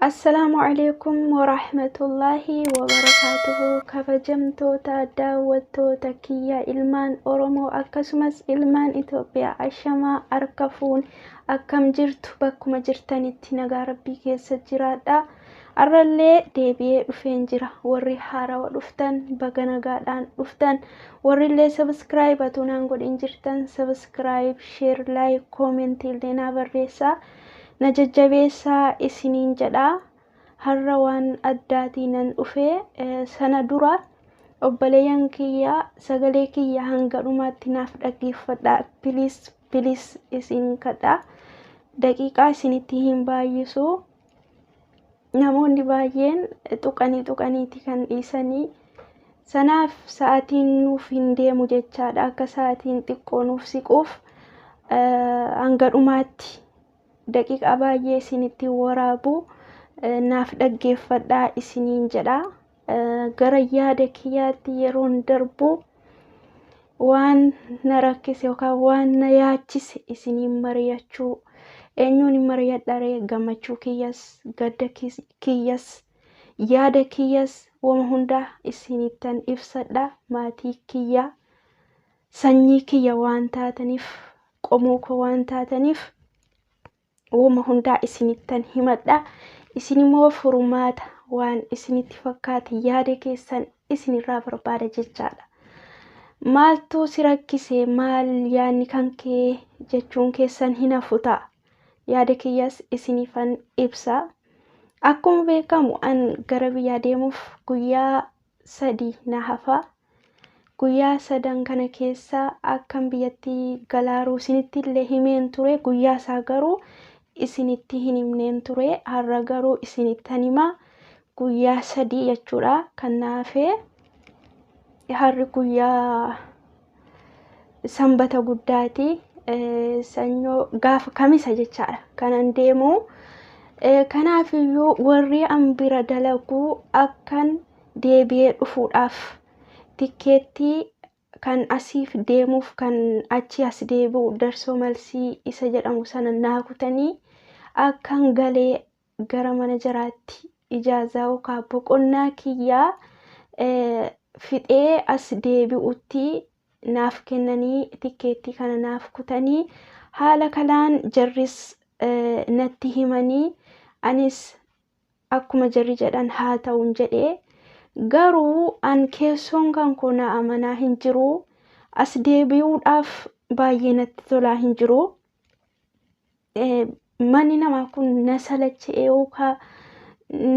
Assalaamu alaikum warahmatullaahi wabarakaatuhu. Kabajamtoota daawwattoota kiyya, ilmaan Oromoo akkasumas ilmaan Itoophiyaa, ashamaa harka fuun, akkam jirtu? Bakkuma jirtanitti nagaa rabbii keessa jiraadha. Har'allee deebi'ee dhufeen jira. Warri haarawa dhuftan baga nagaadhaan dhuftan. Warri illee subscribe atuu naan godhin jirtan, subscribe, share, like, comment illee naa barreessaa, na jajjabeessaa isiniin jedha. Har'a waan addaatiin nan dhufe. Sana dura obboleeyyan kiyya, sagalee kiyya hanga dhumaatti naaf dhaggeeffadha. Please, please isin kadha. Daqiiqaa isinitti hin baay'isu. Namoonni baay'een tuqanii tuqaniiti kan dhiisanii. Sanaaf sa'aatiin nuuf hin deemu jechaadha. Akka sa'aatiin xiqqoo nuuf siquuf hanga dhumaatti daqiiqaa baay'ee isinitti waraabu, naaf dhaggeeffadhaa isiniin jedha. Gara yaada kiyyaatti yeroon darbu, waan na rakkise yookaan waan na yaachise isiniin mari'achuu. Eenyuun hin mari'adha ree? Gammachuu kiyyas, gadda kiyyas, yaada kiyyas, wama hundaa isinittan ibsadha. Maatii kiyya, sanyii kiyya waan taataniif, qomoo koo waan taataniif, wama hundaa isinittan himadha. Isin immoo furmaata waan isinitti fakkaate yaada keessan isinirraa barbaada jechaadha. Maaltu si rakkise, maal yaadni kan kee jechuun keessan hin hafu ta'a. Yaada kiyyas isinifan ibsa. Akkuma beekamu an gara biyyaa deemuuf guyyaa 3 na hafa. Guyyaa sadan kana keessa akkan biyyatti galaaruu isinitti illee himeen ture. Guyyaa isaa garuu isinitti hin himneen ture. Har'a garuu isinittan hima. Guyyaa 3 jechuudha kan na hafe. Har'i guyyaa Sanbata guddaati. Sanyoo gaafa Kamisa jechaadha kanan deemu. Kanaafiyyuu warri an bira dalaguu akkan deebi'ee dhufuudhaaf tikkeettii kan asiif deemuuf kan achi as deebi'u, darsoo malsii isa jedhamu sana naa kutanii, akkan galee gara mana jaraatti ijaazaa yookaan boqonnaa kiyyaa fixee as deebi'utti naaf kennanii, tikkeettii kana naaf kutanii, haala kanaan jarris natti himanii, anis akkuma jarri jedhan haa ta'uun jedhee. Garuu an keessoon kan koo na amanaa hin jiru. As deebi'uudhaaf baay'ee natti tolaa hin jiru. Manni namaa kun na salacha'ee yookaan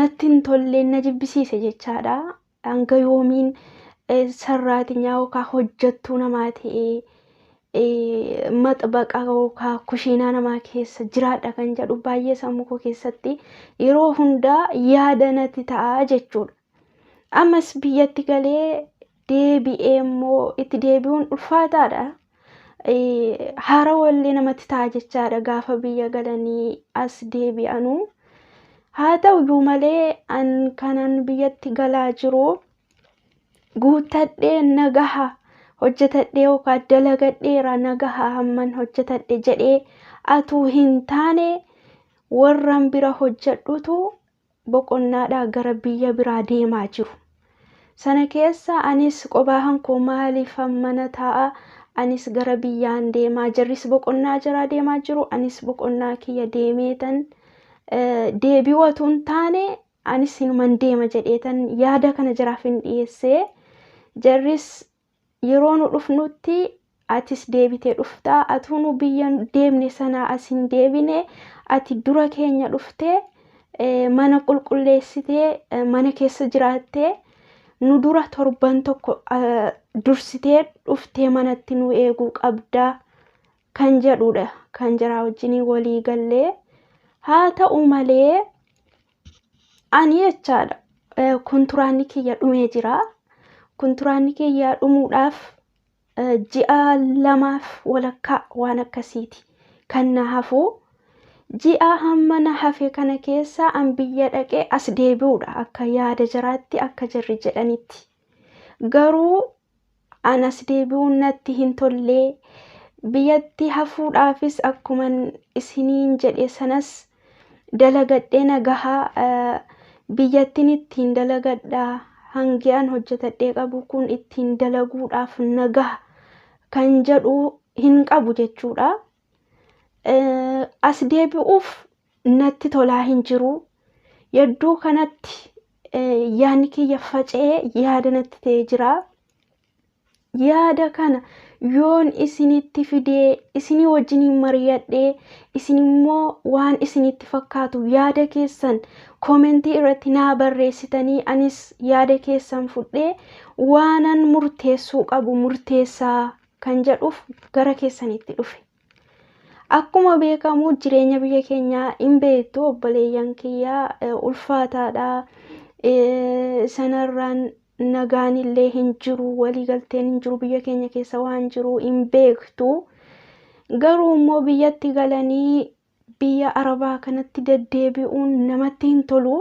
natti hin tolle, na jibbisiise jechaadha. Hanga yoomiin sarraatinyaa yookaan hojjettuu namaa ta'ee maxbaqa yookaan kushiinaa namaa keessa jiraadha kan jedhu baay'ee sammuu koo keessatti yeroo hundaa yaada natti ta'a jechuudha. Ammas biyyatti galee deebi'ee immoo itti deebi'uun ulfaataadha. Haarawallee namatti ta'a jechaadha gaafa biyya galanii as deebi'anuu. Haa ta'uyyuu malee an kanan biyyatti galaa jiru guuttadhee nagaha hojjetadhee yookaan dalagadheera, nagaha hamman hojjetadhe jedhee atuu hin taane, warran bira hojjedhutu boqonnaadhaa gara biyya biraa deemaa jiru. Sana keessa anis qobaahan koo maaliifan mana taa'a? Anis gara biyyaan deemaa, jarris boqonnaa jaraa deemaa jiru, anis boqonnaa kiyya deemeetan deebi'u atuu hin taane, anis inuman deema jedheetan yaada kana jaraaf hin dhiyeessee. Jarris yeroo nu dhufnutti atis deebitee dhuftaa, atuu nu biyya deemne sanaa as hin deebine, ati dura keenya dhuftee mana qulqulleessitee mana keessa jiraattee, nu dura torban tokko dursitee dhuftee manatti nu eeguu qabdaa kan jedhudha kan jaraa wajjinii walii gallee. Haa ta'u malee ani jechaadha kontiraanni kiyya dhumee jira. Kontiraanni kiyya dhumuudhaaf ji'a 2f walakkaa waan akkasiiti kan na hafu. Ji'a hamma na hafe kana keessa an biyya dhaqee as deebi'uudha akka yaada jaraatti, akka jarri jedhanitti. Garuu an as deebi'uun natti hin tollee. Biyyatti hafuudhaafis akkuman isiniin jedhe sanas Dalagadhee nagahaa biyyattiin ittiin dalagadhaa hangi an hojjetadhee qabu kun ittiin dalaguudhaaf nagaha kan jedhu hin qabu jechuudha. As deebi'uuf natti tolaa hin jiru. Yedduu kanatti yaadni kiyya faca'ee yaada natti ta'ee jira. Yaada kana yoon isinitti fidee isinii wajjiniin mari'adhee isin immoo waan isinitti fakkaatu yaada keessan koomentii irratti naa barreessitanii anis yaada keessan fudhee waanan murteessuu qabu murteessaa kan jedhuuf gara keessanitti dhufe. Akkuma beekamu jireenya biyya keenyaa hin beektu obboleeyyan kiyyaa ulfaataadha. Sanarraan nagaan illee hin jiru, waliigalteen hin jiru, biyya keenya keessa waan jiru hin beektu. Garuu immoo biyyatti galanii biyya Arabaa kanatti deddeebi'uun namatti hin tolu.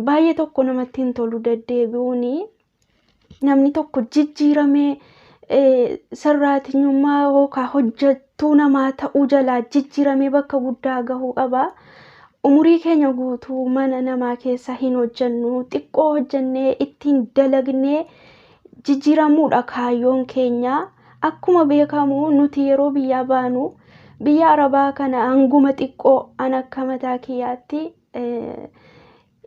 Baay'ee tokko namatti hin tolu deddeebi'uuni. Namni tokko jijjiiramee sarraatinyummaa yookaan hojjettuu namaa ta'uu jalaa jijjiiramee bakka guddaa gahuu qaba. Umurii keenya guutuu mana namaa keessa hin hojjennu. Xiqqoo hojjennee ittiin dalagnee jijjiiramuudha kaayyoon keenya. Akkuma beekamu nuti yeroo biyyaa baanu biyya Arabaa kana hanguma xiqqoo an akka mataa kiyyaatti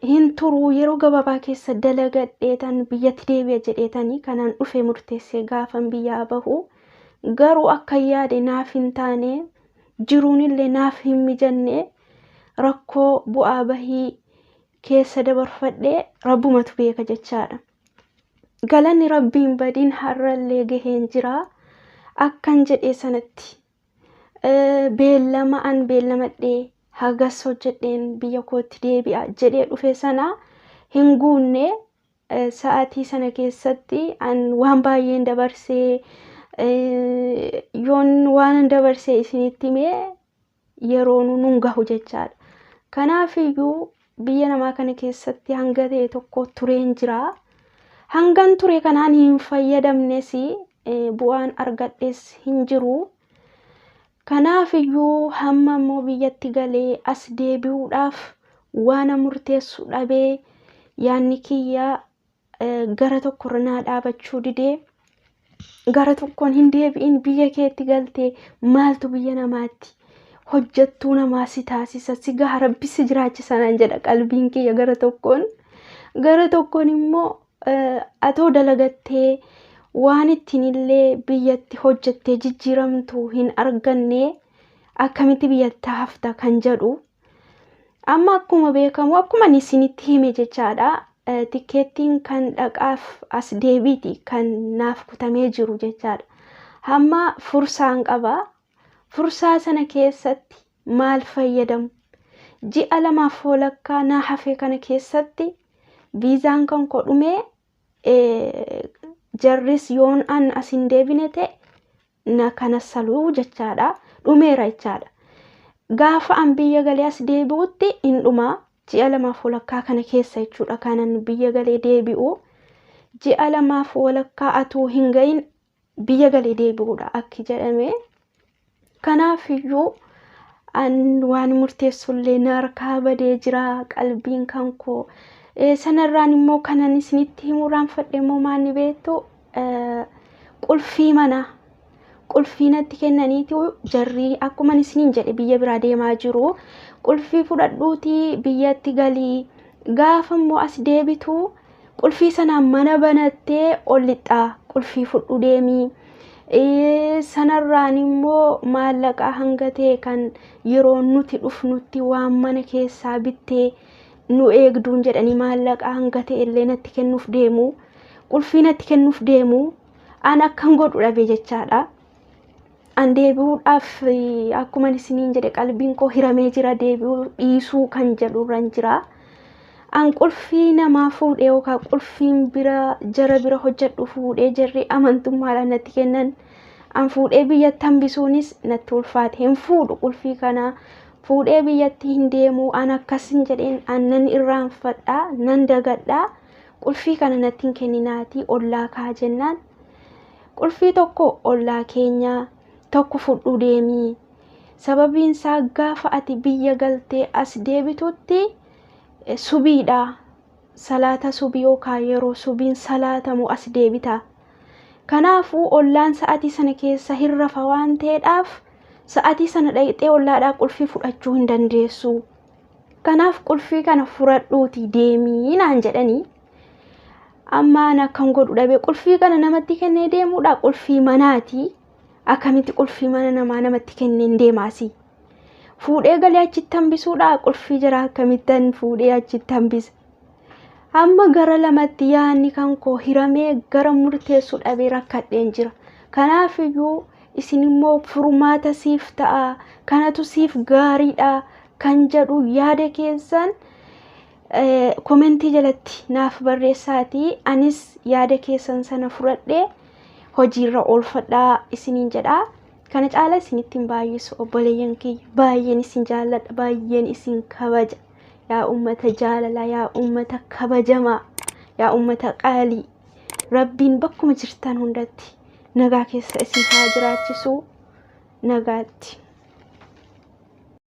hin turu yeroo gabaabaa keessa dalagadheetan biyyatti deebi'a jedheetanii kanaan dhufe murteessee gaafan biyyaa bahu. Garuu akka yaade naaf hin taane, jiruun illee naaf hin mijanne, rakkoo bu'aa bahii keessa dabarfadhee rabbumatu beeka jechaadha. Galanni rabbiin badiin har'allee gaheen jira. Akkan jedhee sanatti beellama an beellamadhee hagas hojjedheen biyya kootti deebi'a jedhee dhufe sana hin guunne. Sa'aatii sana keessatti an waan baay'een dabarsee, yoon waan dabarsee isinitti himee yeroo nun gahu jechaadha. Kanaafiyyuu biyya namaa kana keessatti hanga ta'e tokko tureen jira. Hangan ture kanaan hin fayyadamnes, bu'aan argadhes hin jiru. Kanaafiyyuu hamma immoo biyyatti galee as deebi'uudhaaf waan murteessu dhabee yaadni kiyya gara tokkorra naa dhaabachuu didee, gara tokkoon hin deebi'in, biyya keetti galtee maaltu biyya namaatti hojjettuu namaa si taasisa, si gaha, rabbi si jiraachisa naan jedha qalbiin kiyya gara tokkoon. Gara tokkoon immoo atoo dalagattee waan ittiin illee biyyatti hojjettee jijjiiramtu hin arganne, akkamitti biyyatti hafta kan jedhu. Amma akkuma beekamu, akkuma ani isinitti hime jechaadha. Tikkeettiin kan dhaqaaf as deebiiti kan naaf kutamee jiru jechaadha. Hamma fursaan qaba. Fursaa sana keessatti maal fayyadamu? Ji'a 2f walakkaa naa hafe kana keessatti viizaan kan koo dhumee jarris yoon an as hin deebine ta'e na kana saluu jechaadha. Dhumeera jechaadha. Gaafa an biyya galee as deebi'utti hin dhumaa. Ji'a 2f walakkaa kana keessa jechuudha kanan biyya galee deebi'u. Ji'a 2f walakkaa atuu hin gahin biyya galee deebi'uudha akki jedhame. Kanaafiyyuu an waan murteessullee na harkaa badee jira qalbiin kan koo. Sanarraan immoo kanan isinitti himuurraan fadhe immoo maanni beektu, qulfii manaa qulfii natti kennaniitu jarri akkuma isiniin jedhe biyya biraa deemaa jiru. Qulfii fudhadhuutii biyyatti galii, gaafa immoo as deebitu qulfii sanaan mana banattee ol lixxaa, qulfii fudhu deemii. Sanarraan immoo maallaqa hanga ta'e kan yeroo nuti dhufnutti waan mana keessaa bittee nu eegduun jedhanii maallaqa hanga ta'e illee natti kennuuf deemu. Qulfii natti kennuuf deemu. An akkan godhu dhabe jechaadha. An deebi'uudhaaf akkuma isiniin jedhe qalbiin koo hiramee jira, deebi'uu dhiisuu kan jedhurran jira. An qulfii namaa fuudhee yookaan qulfiin bira jara bira hojjedhu fuudhee jarri amantummaadhaan natti kennan an fuudhee biyyatti hambisuunis natti ulfaate. Hin fuudhu, qulfii kana fuudhee biyyatti hin deemu, an akkasin jedheen an nan irraanfadhaa, nan dagadhaa, qulfii kana natti hin kenninaatii ollaa kaa jennaan qulfii tokko ollaa keenyaa tokko fudhuu deemii. Sababiin isaa gaafa ati biyya galtee as deebitutti subiidha. Salaata subii yookaan yeroo subiin salaatamu as deebita. Kanaafuu ollaan sa'atii sana keessa hin rafa waan ta'eedhaaf sa'atii sana dhaqxee ollaadhaa qulfii fudhachuu hin dandeessu. Kanaaf qulfii kana fudhadhuuti deemii naan jedhanii. Amma an akkan godhu dhabe, qulfii kana namatti kennee deemuudha, qulfii manaati. Akkamitti qulfii mana namaa namatti kenneen deemaasi? Fuudhee galee achitti hambisuudha, qulfii jira akkamittan fuudhee achitti hambisa? Amma gara lamatti yaadni kan koo hiramee gara murteessu dhabee rakkadheen jira. Kanaafiyyuu isin immoo furmaata siif ta'a, kanatu siif gaariidha kan jedhu yaada keessan komentii jalatti naaf barreessaatii, anis yaada keessan sana fudhadhee hojiirra oolfadhaa isiniin jedhaa. Kana caala isinitti hin baay'isu, obboleeyyan kiyya, baay'een isin jaalladha, baay'een isin kabaja. Yaa ummata jaalalaa, yaa ummata kabajamaa, yaa ummata qaalii, Rabbiin bakkuma jirtan hundatti nagaa keessa isin haa jiraachisu. Nagaatti.